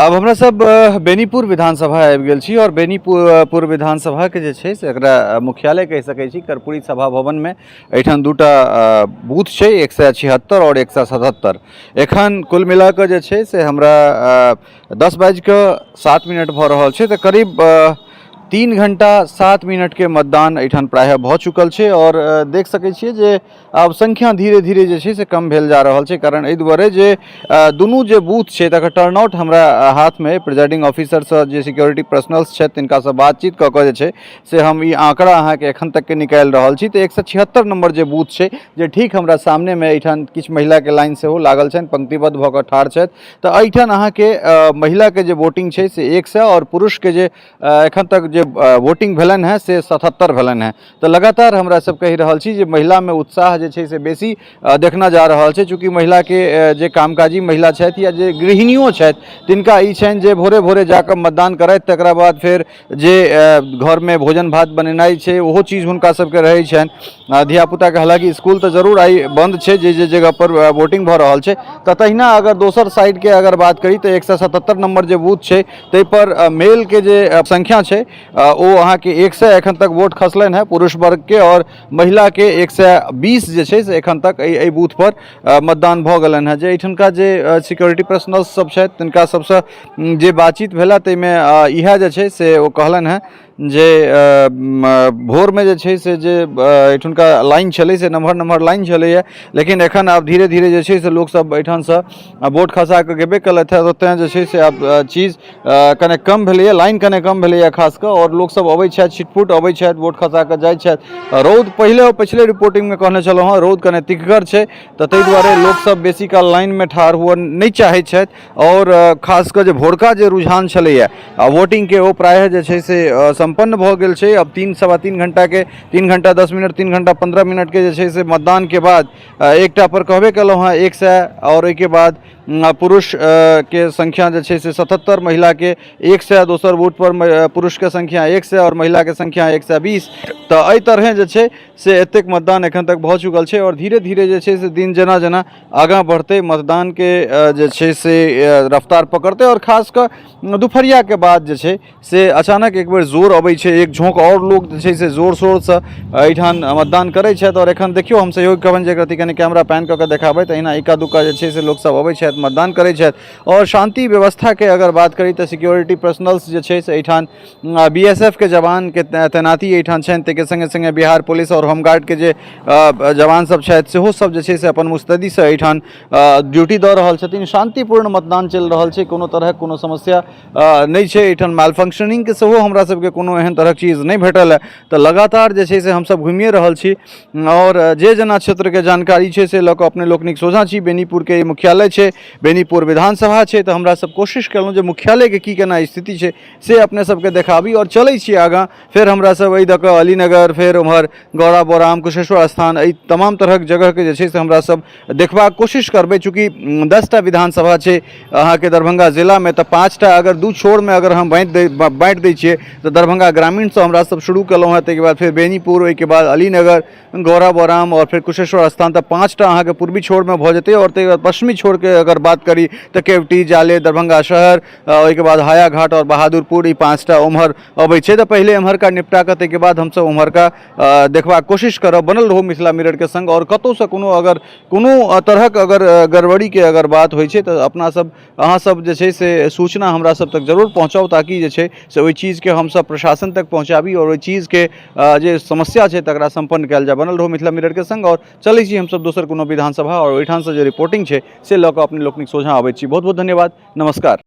आब हमरा सब बेनीपुर विधानसभा आबि गेल छी और बेनीपुर विधानसभाके जे छै से एकरा मुख्यालय कहि सकै छी। कर्पूरी सभा भवनमे एहिठाम दूटा बूथ छै, 176 और 177। एखन कुल मिलाकऽ जे छै से हमरा 10:07 भऽ रहल छै, तऽ करीब 3 घंटा 7 मिनटके मतदान एहिठाम प्रायः भऽ चुकल छै। आओर देख सकै छियै जे आब संख्या धीरे धीरे जे छै से कम भेल जा रहल छै, कारण एहि दुआरे जे दुनू जे बूथ छै तकर टर्नआउट हमरा हाथमे प्रिजाइडिंग ऑफिसरसँ जे सिक्योरिटी पर्सनल्स छथि तिनकासँ बातचीत कऽ कऽ जे छै से हम ई आंकड़ा अहाँके एखन तकके निकालि रहल छी। तऽ 176 नंबर जे बूथ छै जे ठीक हमरा सामनेमे एहिठाम किछु महिलाके लाइन सेहो लागल छनि, पंक्तिबद्ध भऽ कऽ ठाढ़ छथि। तऽ एहिठाम अहाँके महिलाके जे वोटिंग छै से 100 आओर पुरुषके जे एखन तक जे वोटिंग भेलनि हेँ से 77 भेलनि हेँ। तऽ लगातार हमरा सब कहि रहल छी जे महिलामे उत्साह जे छै से बेसी देखना जा रहल छै। चूँकि महिलाके जे कामकाजी महिला छथि या जे गृहिणियो छथि तिनका ई छनि जे भोरे भोरे जाकऽ मतदान करथि, तकरा बाद फेर जे घरमे भोजन भात बनेनाइ छै ओहो चीज हुनका सबके रहै छनि। धियापुताके हालाँकि इसकुल तऽ जरूर आइ बन्द छै जे जे जगहपर वोटिंग भऽ रहल छै। तऽ तहिना अगर दोसर साइडके अगर बात करी तऽ 177 नंबर जे बूथ छै ताहिपर मेलके जे संख्या छै ओ अहाँके 100 एखन तक वोट खसलनि हेँ पुरुष वर्गके, आओर महिलाके 120 जे छै से एखन तक एहि बूथपर मतदान भऽ गेलनि हेँ। जे एहिठुनका जे सिक्योरिटी पर्सनल्स सब छथि तिनका सबसँ जे बातचीत भेला ताहिमे इएह जे छै से ओ कहलनि हेँ जे भोरमे जे छै से जे एहिठुनका लाइन छलै से नमहर नमहर लाइन छलैए, लेकिन एखन आब धीरे धीरे जे छै से लोकसब एहिठामसँ वोट खसा कऽ गेबे केलथि हेँ, तऽ तेँ जे छै से आब चीज कने कम भेलैए, लाइन कने कम भेलैए खास कऽ, आओर लोकसब अबै छथि, छिटफुट अबै छथि, वोट खसा कऽ जाइ छथि। रौद पहिले पछिले रिपोर्टिंगमे कहने छलहुँ हेँ रौद कने तिखगर छै, तऽ ताहि दुआरे लोकसब बेसी काल लाइनमे ठाढ़ हुअ नहि चाहै छथि। आओर खास कऽ जे भोरका जे रुझान छलैए आ वोटिंगके ओ प्रायः जे छै से सम्पन्न भऽ गेल छै। आब तीन सवा तीन घंटाके, 3 घंटा 10 मिनट, 3 घंटा 15 मिनटके जे छै से मतदानके बाद एकटा पर कहबे केलहुँ हेँ 100, आओर ओहिके बाद पुरुष के संख्या जे छै से 77, महिलाके 100, दोसर बूथ पर पुरुषके संख्या 100 आओर महिलाके संख्या 120। तऽ एहि तरहें जे छै से एतेक मतदान एखन तक भऽ चुकल छै। आओर धीरे धीरे जे छै से दिन जेना जेना आगाँ बढ़तै मतदानके जे छै से रफ्तार पकड़तै, आओर खास कऽ दुपहरियाके बाद जे छै से अचानक एक बेर जोर अबै छै, एक झोंक आओर लोक जे छै से जोर शोरसँ एहिठाम मतदान करै छथि। आओर एखन देखियौ हम सहयोग कहबनि जे एकरत्ती कनि कैमरा पैन कऽ कऽ देखाबै, तहिना इक्का दुक्का जे छै से लोकसभ अबै छथि, मतदान करै छथि। आओर शान्ति व्यवस्थाके अगर बात करी तऽ सिक्योरिटी पर्सनल्स जे छै से एहिठाम BSF के जवानके तैनाती एहिठाम छनि, ताहिके सङ्गे सङ्गे बिहार पुलिस आओर होमगार्डके जे जवान सब छथि सेहो सब जे छै से अपन मुस्तैदीसँ एहिठाम ड्यूटी दऽ रहल छथिन। शान्तिपूर्ण मतदान चलि रहल छै, कोनो तरहक कोनो समस्या नहि छै एहिठाम। माल फंक्शनिंगके सेहो हमरा सबके कोनो एहन तरहक चीज नहि भेटल हँ। तऽ लगातार जे छै से हमसब घुमिए रहल छी आओर जे जेना क्षेत्रके जानकारी छै से लऽ कऽ अपने लोकनिक सोझाँ छी। बेनीपुरके ई मुख्यालय छै, बेनीपुर विधानसभा छै, तऽ हमरा सब कोशिश केलहुँ जे मुख्यालयके की केना स्थिति छै से अपने सबके देखाबी। आओर चलै छी आगाँ, फेर हमरा सब एहि दऽ कऽ अलीनगर, फेर ओम्हर गौरा बोराम, कुशेश्वर स्थान, एहि तमाम तरहक जगहके जे छै से हमरा सब देखबाक कोशिश करबै। चूँकि 10टा विधानसभा छै अहाँके दरभंगा जिलामे, तऽ 5टा अगर दू छोरमे अगर हम बाँटि दै छियै तऽ दरभंगा ग्रामीणसँ हमरा सब शुरू केलहुँ हेँ, ताहिके बाद फेर बेनीपुर, ओहिके बाद अलीनगर, गौरा बोराम आओर फेर कुशेश्वर स्थान, तऽ 5टा अहाँके पूर्वी छोरमे भऽ जेतै। आओर ताहिके बाद पश्चिमी छोरके अगर बात करी तऽ केवटी, जाले, दरभंगा शहर, ओहिके बाद हायाघाट आओर बहादुरपुर, ई 5टा ओम्हर अबै छै। तऽ पहिले एम्हरका निपटा कऽ ताहिके बाद हमसब ओम्हरका देखबाक कोशिश करब। बनल रहू मिथिला मिररके संग। आओर कतहुसँ कोनो अगर कोनो तरहक अगर गड़बड़ीके अगर बात होइ छै तऽ अपना सब अहाँ सब जे छै से सूचना हमरा सब तक जरूर पहुँचाउ, ताकि जे छै से ओहि चीजके हमसब प्रशासन तक पहुँचाबी आओर ओहि चीजके जे समस्या छै तकरा सम्पन्न कयल जाय। बनल रहू मिथिला मिररके संग। आओर चलै छी हमसब दोसर कोनो विधानसभा आओर ओहिठामसँ जे रिपोर्टिंग छै से लऽ कऽ अपने लोकनिक सोझाँ अबै छी। बहुत बहुत धन्यवाद, नमस्कार।